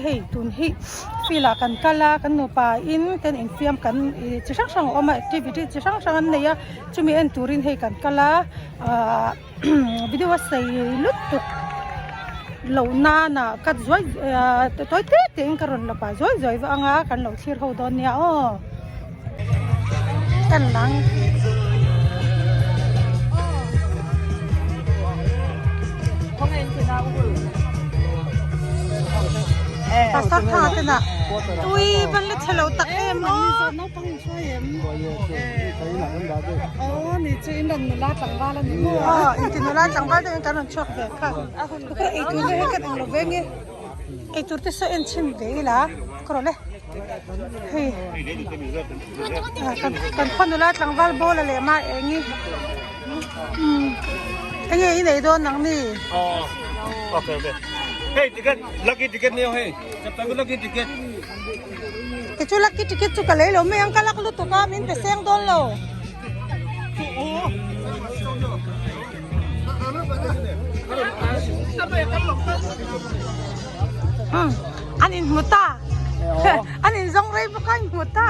hei tun hi field ah kan kal a kan nupa in ten infiam kan ih chi hrang hrang a awm a activity chi hrang hrang an nei a chumi en turin hei kan kal a ahh video a sei lutuk loh nana ka zuai ahh tawi te te in ka rawn la pah zuai zuai vang a kan lo thlir ho dawn nia aw. Kan lang. Pastor tha te na tui van la chhelo tak em aw. Aw inti nula tlangval deuh in kan rawn chhuak ve kha. Ka eitur te hi kan englo ve nge. Eitur te saw en chhin ve ila ka rawh le hei kan khaw nula tlangval bowl a leh mah eng i umm enge i nei dawn ang ni okay okay hei ticket lucky ticket ni hei chapter lucky ticket ke chu lucky ticket chu ka lei lo mai ang ka lak lutuk a min pe seng dawn lo. An inhmu ta an inzawng rei bawk a inhmu ta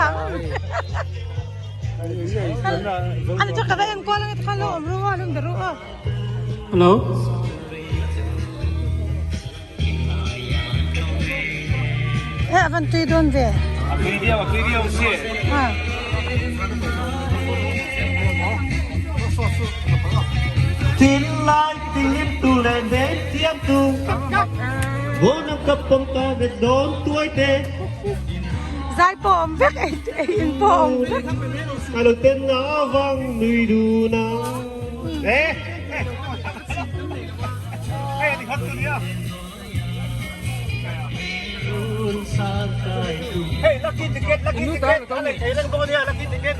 ani chu ka va enkual ange tikhan lo awm ru a lo inbe ru a. Hello. He a van tui dawn ve. A tui viau a tui viau si. Ha. Tin lai tin tu le den thiam tu Vô năm cấp bông to việt đón tuổi tê Zai pawh awm vek ei ei in pawh awm vek. Ai lo tên ngã vang nui du na. Ê. Hey, lucky ticket, lucky ticket. Lucky ticket.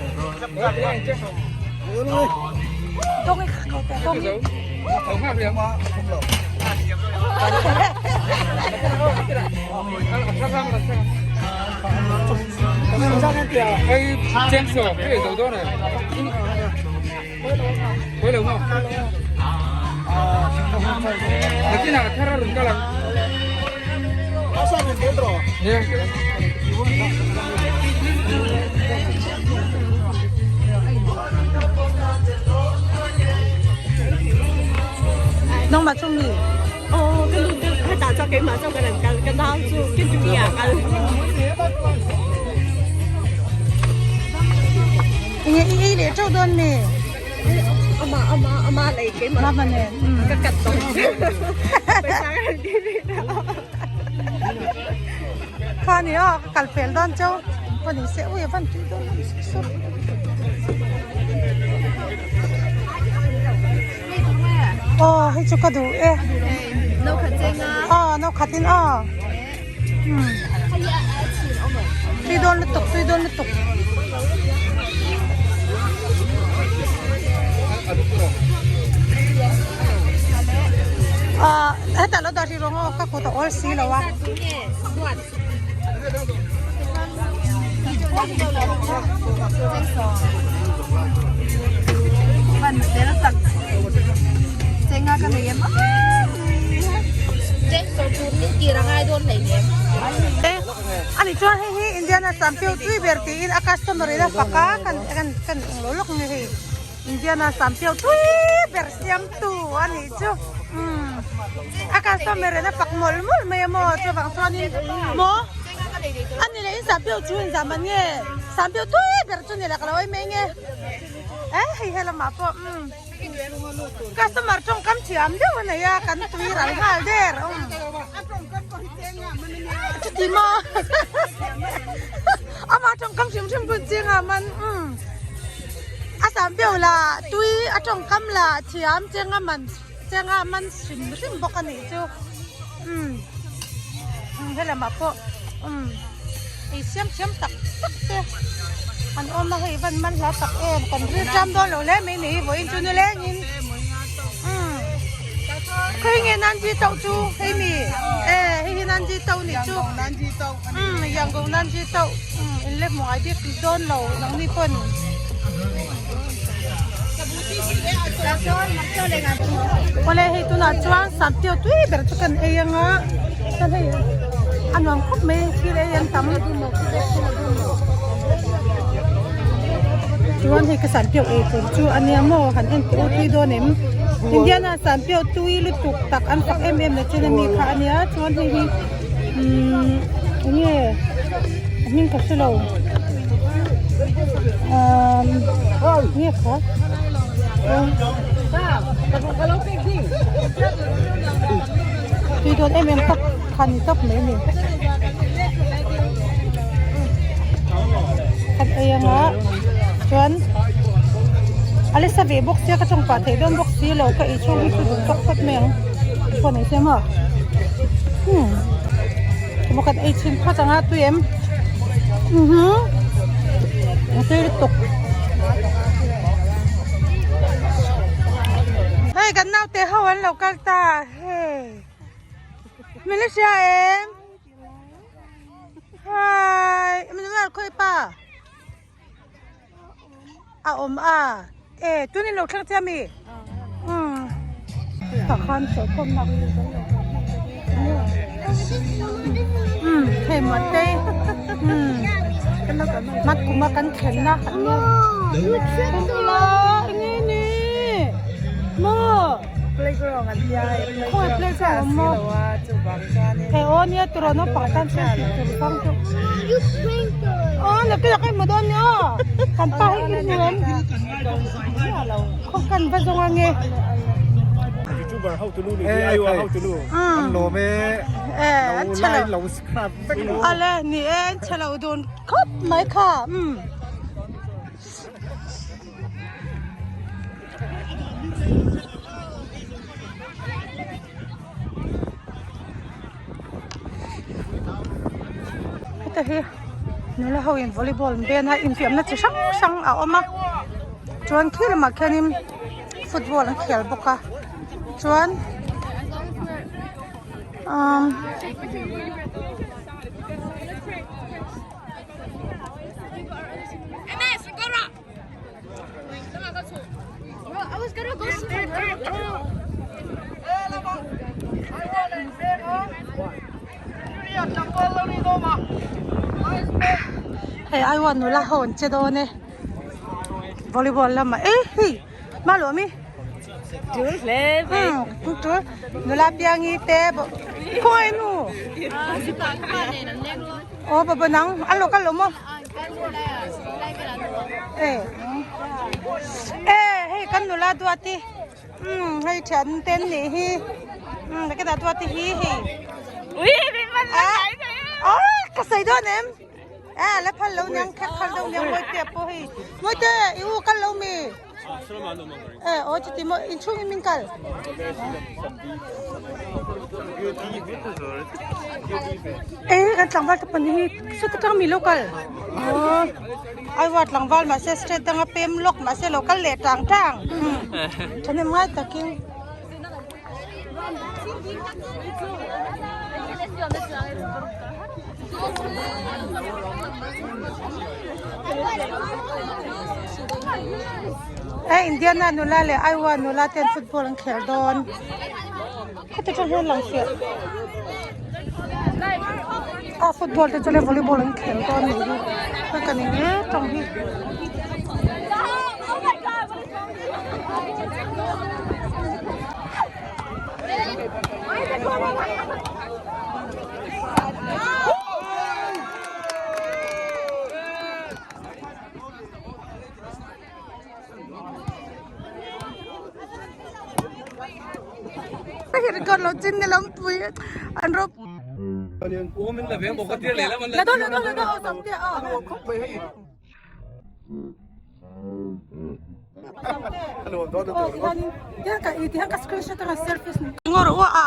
Nangmah chu mi? Aw ka nu te hetah chuan keimah chuan ka rawn kal ka nau chu ka junior kal. Enge i ei leh teuh dawn mi? Ama ama ama lei keimah. Mama nen. Ka kat tawh. Paisa ka han ti rih na. Kha ni a ka kal fel dawn cheu. Pawh ni se ui a van tui dawn lo suk suk. Aw hei chu ka duh e. No khat cheng a. Aw no khat in aw. Tui dawn lutuk tui dawn lutuk. Ah hetah lo dah hrih rawng aw ka kut a awl si lo a. Ani chuan hei hi Indiana Sampiau tui ber tiin a customer in a fak a kan kan kan englo lawk nge hei Indiana Sampiau tui ber siamtu a nih chu umm a customer in a fak mawlh mawlh mai a maw chuvang chuanin maw ani leh in Sampiau chu in zam an nge Sampiau tui ber chu ni la ka lo ei mai nge eh hei helamah pawh umm. Customer tawngkam thiam deuh a nei a, kan tui ral nghal der awm. Chuti maw? Ama tawngkam hrim hrim pawh ching a man. A sam beuh la tui a tawngkam la thiam cheng a man cheng a man hrim hrim bawk a nih chu. Helamah pawh ei siam thiam tak tak te an awm a hei van man hla tak em kan ril ṭam dawn lo hle mai ni vawiin chu nilengin umm khawi nge Nanji tauh chu hei mi e hei hi Nanji tauh nih chu umm Yangon Nanji tauh umm in la hmu ngai bik dawn lo nangni pawn. Awle hei tunah chuan Samteo tui ber chu kan ei anga chuan hei. A nuam khawp mai thil ei an tam. Chuan hei ka sanpiau ei tur chu a nia maw han en teh u tui dawn em. Indiana sanpiau tui lutuk tak an fak em em na chen ami kha a nia chuan hei hi umm eng nge a hming ka hre lo umm nge kha tui dawn em em tak kha ni tawp mai a ni kan ei anga chuan a la sa ve bawk sia ka tawng pah theih dawn bawk si lo ka ei chhung hi chu duh tawk phawt mai ang phone ei se maw umm emaw kan ei chhin phawt anga tui em umm a tui lutuk hei kan naute ho an lo kal ta hei min la hria em hai min la khawi pa a awm a e tunin lo thleng che ami umm tah khan sawhkhawm nak umm hei mat te umm mat kuma kan thlen na enge ni maw Playground an tia hei khawi playground awm maw hei aw nia turaw naupang tan chuan tih tur fang chu aw nakin ah ka inhmu dawn nia aw kan pa hi i hmu em khaw kan va zawng ange ale ni e an chhe lo dun khawp mai kha umm. Heta hi nula ho in volleyball an ben a infiamna chi hrang hrang a awm a chuan khi lamah khianin football an khel bawk a chuan umm. Hei Aiwa nula ho an che dawn e volleyball lamah e hei hma lo ami tul hle mai umm tul nula piangi te khawi nu aw baba nang an lo kal lo maw. E e hei kan nula duati umm hei thian te an nih hi umm ka duati hi hei ui min man la ngai thei a ka sawi dawn em a la phal lo niang khek phal deuh niang mawite pawh hei mawite i u kal lo mi. E aw chuti maw inchhung in min kal. E kan tlangval te pahnih hi saw te tang mi lo kal. Aw ai wa tlangval mahse state danga pem lawk mahse lo kal leh tang tang. Thahnem ngai takin. Hei Indiana nula leh Iowa nula ten football an khel dawn khawti tang hian lang fiah a football te chuan volleyball an khel dawn a nih hi hei ka ning e tawng hi. Record lo chin ni lampui an ro la do la do la do sam te a Ngawr u a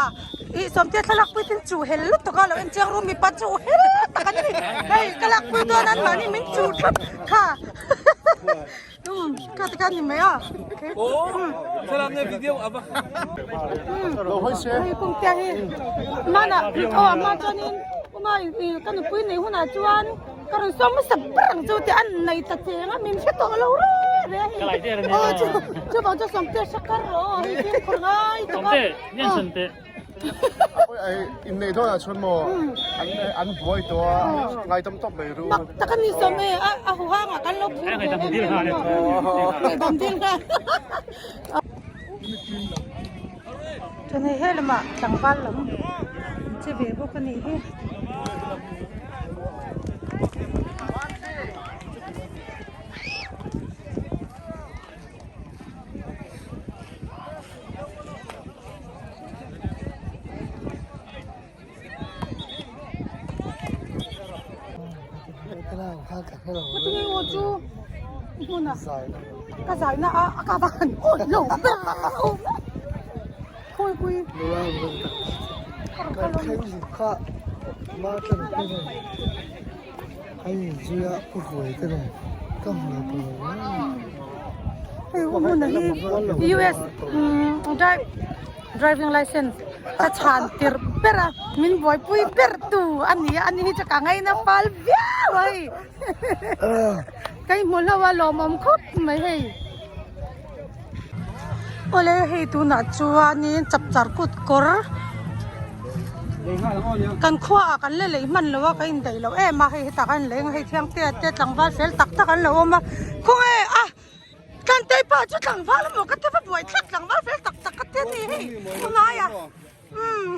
i sawmte thlalak pui tin chu hel lutuk a lo en chiang ru mipa chu hel tak an ni hei ka lak pui dawn an mahni min chu thlap kha um kha te khan ni mai a hei kungte hi mana aw a hma chuanin uma i ka nupui nei hunah chuan. Ka rawn sawm hmasa ber ang chu tih an nei ta cheng a, min hre tawh lo re re a hei. Aw chu chuvang chu sawmte hre kar rawh aw hei fimkhur ngai tuk a. Sawmte, nian sawmte. Inneih dawnah chuan maw an buai tawh a, ngaidam tawp mai ru. Mak tak a ni sawm e, a huhangah kan lo phur ve em em maw. Ngaihdam dil nghal. Chuan hei helamah tlangval lam an che ve bawk a nih hi. Tinge aw chu hmuna ka zaina a a ka van awi lo ber khawi pui Hei hmun hi US driving license ka chhan tirh ber a min buaipui ber tu a ni a ani hi chu ka ngaina fal viau a hei ka inhmu hlauh a lawmawm khawp mai hei awle hei tunah chuanin chapchar kut kawr kan khuaah kan la lei hman lo a ka indaih loh em a hei hetah khan leng a hei thiangte te tlangval fel tak tak an lo awm a khawnge a. Tlantei pa chu tlangval emaw ka ti va buai thlak tlangval fel tak tak ka ti a ni hei tungai a umm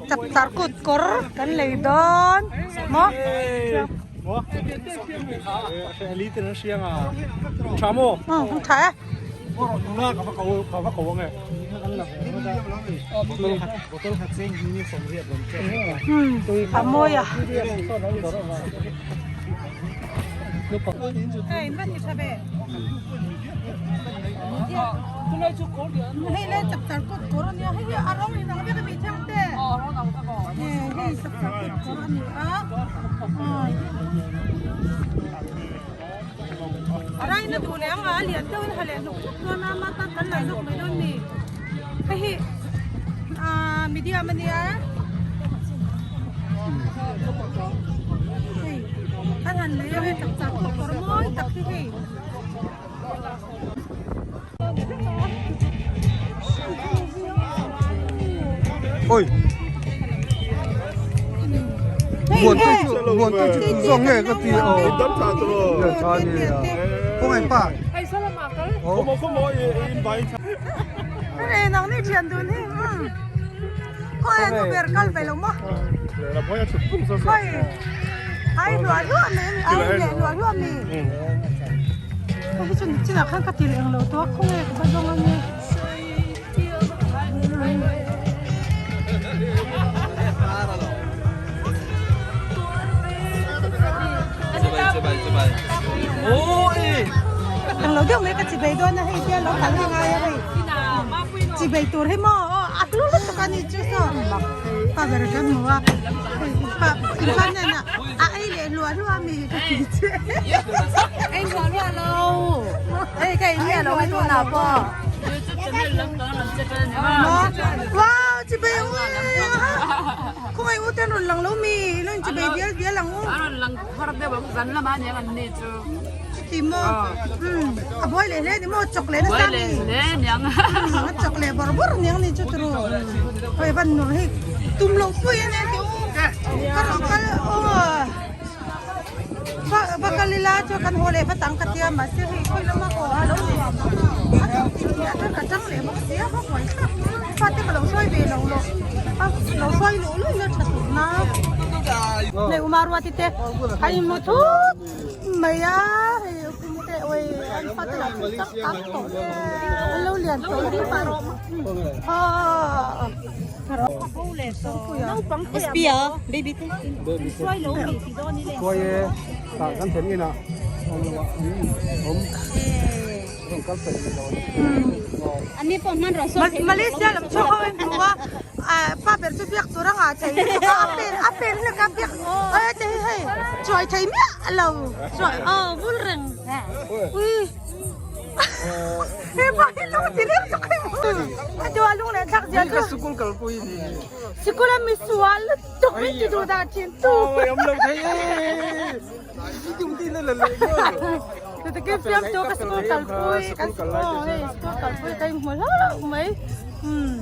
chapchar kut kawr kan lei dawn maw umm tha e. A mawi a. Hei le chapchar kut kawr a nia hei hi a rawng inang vek a mi thiang te hei chapchar kut kawr a ni a. A raina duh leh anga a lian deuhin ha leh hnuk hnuk dawn a mah tan kan la zawk mai dawn ni hei hi aaa medium a nia hei kan han lei ang e chak chak tawh kawr mawi tak hi hei. Oi. Buồn tôi chú, buồn tôi chú zong nghe cái gì ồ. Không anh pa. Hei nang ni thian dun hi. Khoi nu ber kal ve lo maw. Khoi ai luah luah mai ani ai leh luah luah mi. Hei hi chu chinah khan ka ti leh ang lo tawh a khawnge ka va zawng ange. Ang lo deuh mai ka chibei dawn a hei hian lo kal a ngai a hei chibei tur hi maw aw a hlu lutuk a ni chu saw pa ber kan hmu a hei pa pa hnenah a ei leh hluah hluah mi ka ti che Ei hluah hluah lo hei ka in miah lo hi tunah pawh Wow chibei u khawngaih u te an rawn lang lo mi ilo in chibei bial bial ang u an rawn lang thar deuh ang zan lamah aniang an ni chu chuti maw a buai leh hle ni maw chawk leh nasa mi buai leh hle niang a chawk leh bawrh bawrh niang ni chu turu hei van nur hei tum loh pui a nia tih u ka rawn kal aw Va kal ila chuan kan haw leh vat ang ka tia mahse hei khawi lama haw a lo ni a chawp tih tih ah chuan ka tang leh bawk sia va buai thlak fate ka lo hruai ve lo lo a lo hruai luh luh ila tha tur na hei uma ruati te a inhmu thut mai a hei kum te ui an fate lah chu tak tak tawh an lo lian tawh lutuk a Malaysia lam chhuak ho in hmu a pa ber chu biak tur anga thei lutuk a a pen hlek a biak e te hi hei chuai thei miah lo chuai aw vul reng ui. He pa hi lung ti lir tuk hi a tua lung leh thlak zia chu Sikul kal pui ni. Sikul a mi sual lutuk min ti duh dah thin tu. Oi am lo thei e. Tum ti na la le. Nute kim fiam tu ka school kalpui kan aw hei school kalpui ka inhmu hlauh hlauh mai umm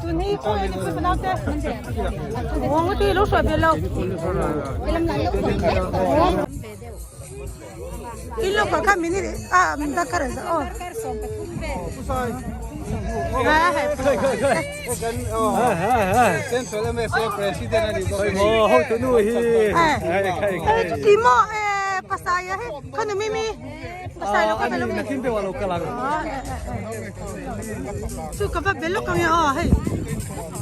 tun hi khawi ani pui fanau te aw ngawt hi lo hruai ve lo in lo kal kha minute a min dak kha rawn aw Central MSA President ani bawk Mo ho tu nu hi. Eh chuti maw eh pasai a hei khanu mi mi pasai lo ka be lo mi. Nakin pe wa lo kala. Chu ka va be lawk ang e aw hei.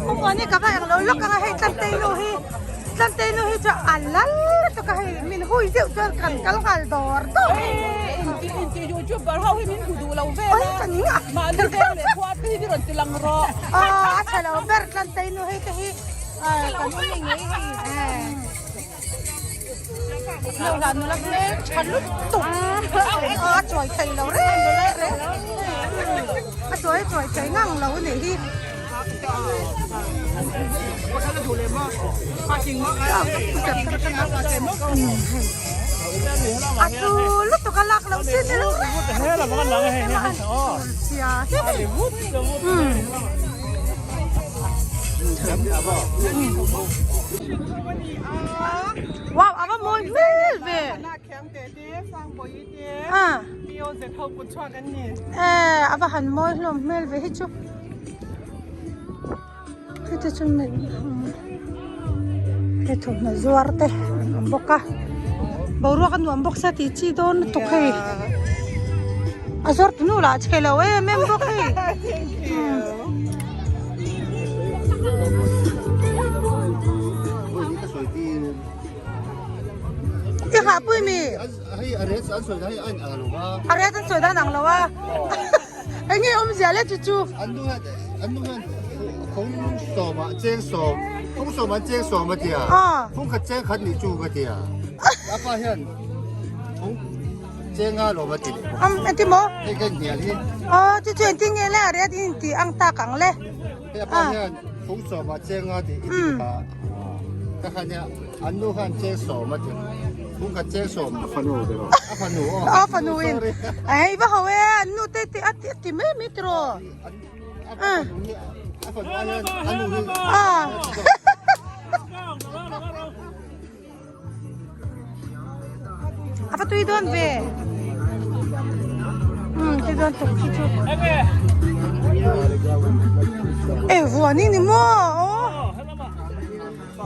Kawng ni ka va eng lo lawk ang a hei Tlantei nu hi Tlantei nu hi chu a lal lutuk a hei min hui deuh chuan kan kal nghal dawr dawr. Inti inti youtuber ho hi min hmu duh lo vel a. Oi ka ning a. Mahni veng leh khua te hi ni rawn ti lang rawh. Aw a tha lo ber Tlantei nu hei te hi kan awm ngei ngei hei. Lo lah nula hmel tha lutuk a chawi thei lo reng reng a chawi chawi thei ngang lo a nih hi. A tu lutuk a lak loh chin ni lo reng reng sia hi. Wow, ava mawi hmel ve. Ah. Eh, ava han mawi hlawm hmel ve hi chu. Hei te chu hei thawmhnaw zuar te an awm bawk a. Boruak a nuam bawk sia tih chi dawn lutuk hei. A zawr tunu lah a chhe lo em em bawk hei. I hah pui mi? A ret an sawi dan ang lo a. Eng nge awmzia le chu chu? Am engti maw? Aw chu chu engtin nge le a ret in tih ang tak ang le. Aw fanu in hei va ho e an nu te a ti mai mai tiraw. A va tui dawn ve. Um tui dawn tuk khi chu. E vuan i ni maw aw. E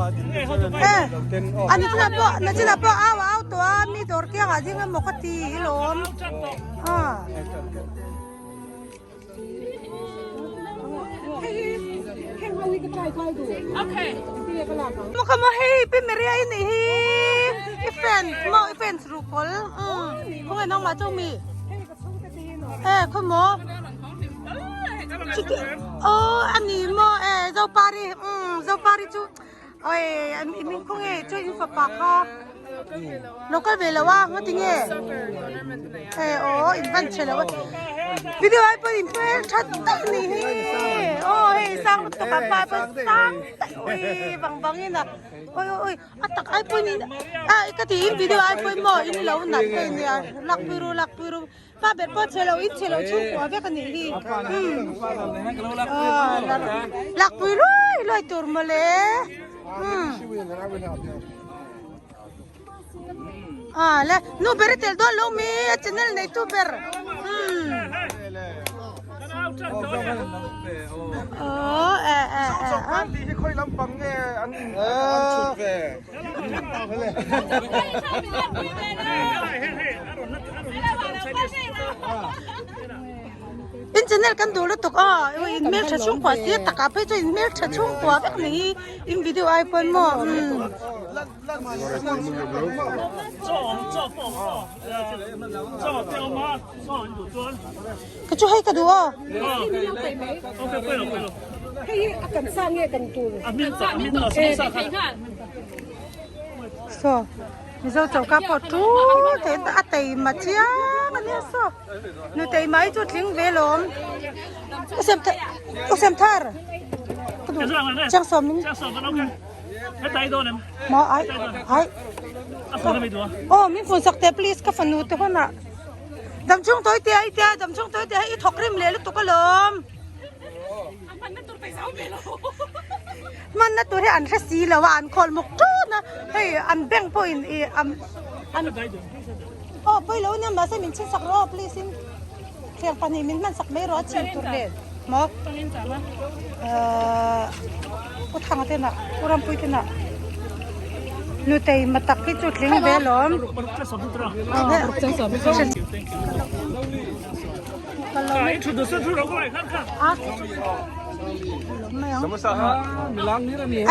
a ni china pawh na china pawh au a au tawh a mi dawr kiang ah ding emaw ka ti i lawm. Ah. Maw kha maw hei pi Maria i nih hi i fans maw i fans ru kawl khawnge nangmah chu mi e khaw maw aw a ni maw e Zopari Zopari chu Oi i min khaw nge chuan in fapa kha lo kal ve lo a nga ti nge e aw in van che lo a video ai pawh in hmel tha tak ni hi aw hei sang lutuk a pa pawh sang tak ui bang bang in a oi oi oi a tak ai pawh in a ka ti in video ai pawh maw in lo nat hei nia lak pui ru lak pui ru Pa ber pawh chhe lo in chhe lo chhungkua vek a nih hi. Lakpui luai luai tur mawle. Ah le nu ber i tel dawn lo mi a channel nei tu ber. Oh eh eh eh. In channel kan duh lutuk aw in hmel tha chhungkua si takah phei chuan in hmel tha chhungkua vek ni hi in video ai pawn maw ka chu hei ka duh aw. Saw Mizo choka pawh thu thei a tei ma chiang a nia saw nu tei mai chu tling ve lawm u sem u sem thar ka duh chiang sawm in maw ai ai. Aw min phone sak teh please ka fanu te hunah damchhung tawi te a i tia damchhung tawi te i thawk rim leh lutuk alawm. Hmanna tur hi an hre si lo a an khawl muk tun a hei an bank pawhin ih an aw pawi lo ania mahse min chhin sak rawh aw please in thleng pahnih min hman sak mai rawh a chhin tur nen maw ahh u thanga te nah u rampui te nah nutei matak hi chu tling ve alawm.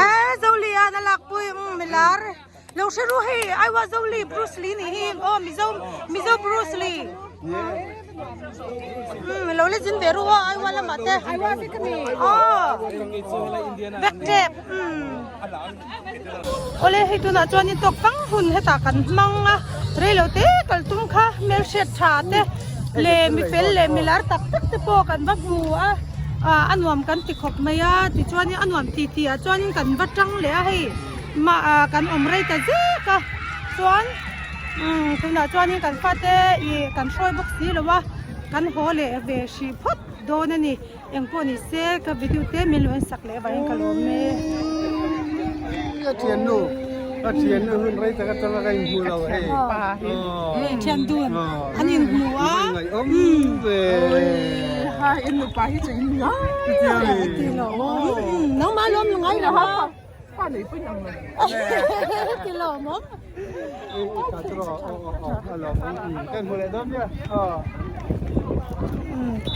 Eh Zoli a na lak pui um milar lo hre ru hei ai wa Zoli Bruce Lee ni hi aw Mizo Mizo Bruce Lee um lo le zin ve ru aw ai wa lamah te aw vek tep um Awle hei tunah chuanin tawk fang hun hetah kan hmang a reilo te kal tum kha hmelhriat tha te leh mi fel leh mi lar tak tak te pawh kan va hmu a ah a nuam kan ti khawp mai a tichuanin a nuam ti tih ah chuanin kan va tang leh a hei mah ah kan awm rei ta zek a chuan umm tunah chuanin kan fate ih kan hruai bawk si lo a kan haw leh ve hrih phawt dawn a ni. Eng pawh ni se ka video te min lo en sak leh avangin ka lawm e. Ka thiannu ka thiannu hun rei tak atanga ka inhmu lo hei. Thian dun an inhmu a. Ngaihawm ve. Ha in nupa hi chu in ngai. Ti lo. Nangmah lawm ngai lo ha. Pa nei pawhin ang lo. Ti lo maw? Ka chu rawh aw aw aw a lawm kan hmu leh dawn nia aw.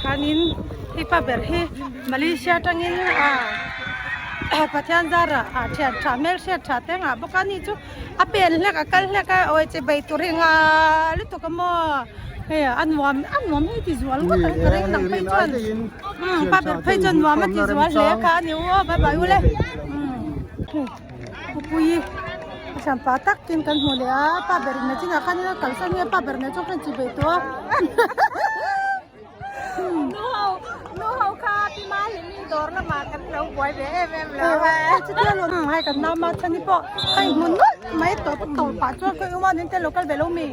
Khanin hei pa ber hi Malaysia atangin a Pathian zarah a thian tha hmel hriat tha te ngah bawk a ni chu a pen hlek a kal hlek a awi che bei tur hi nga lutuk a maw hei a nuam a nuam hi ti zual ngawt ang ka ring nang phei chuan pa ber phei chuan nuam a ti zual hle kha a ni u aw bye bye u le Pupuii a hran pah tak tin kan hmu leh a pa ber in nachinah khan a kalsan nge pa ber nen chuan khan chibei tawh a. Nu ho nu ho kha pi ma hlim in dawr lamah kan lo buai ve em em lo a. Chutia lo hei kan nau ma chhan hi pawh ka inhmu nawlh mai tawp tawp pah chuan ka u manin te lo kal ve lo mi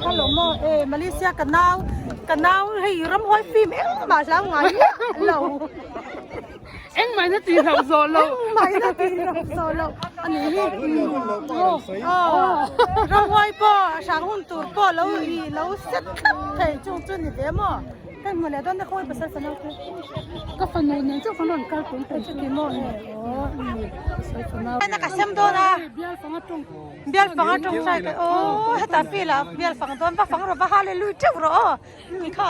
kha lo maw e Malaysia ka nau ka nau hei ramhuai film engmah hlau ngai miah lo. Engmah na tih hlauh zawh loh. Engmah na tih hlauh zawh loh a nih hi. Ramhuai pawh hrang hun tur pawh lo i lo set thlap thei chung chu ni ve maw. Ka hmu leh dawn te khawi pasal fanau te. Ka fanu nen chu kan rawn kal tum thei chuti maw e aw pasal fanau. Ka sem dawn a. Bial fanga tawng. Bial fanga tawng sai ka aw heta field ah bial fang dawn va fang rawh va hallelujah teuh rawh aw. Ni kha.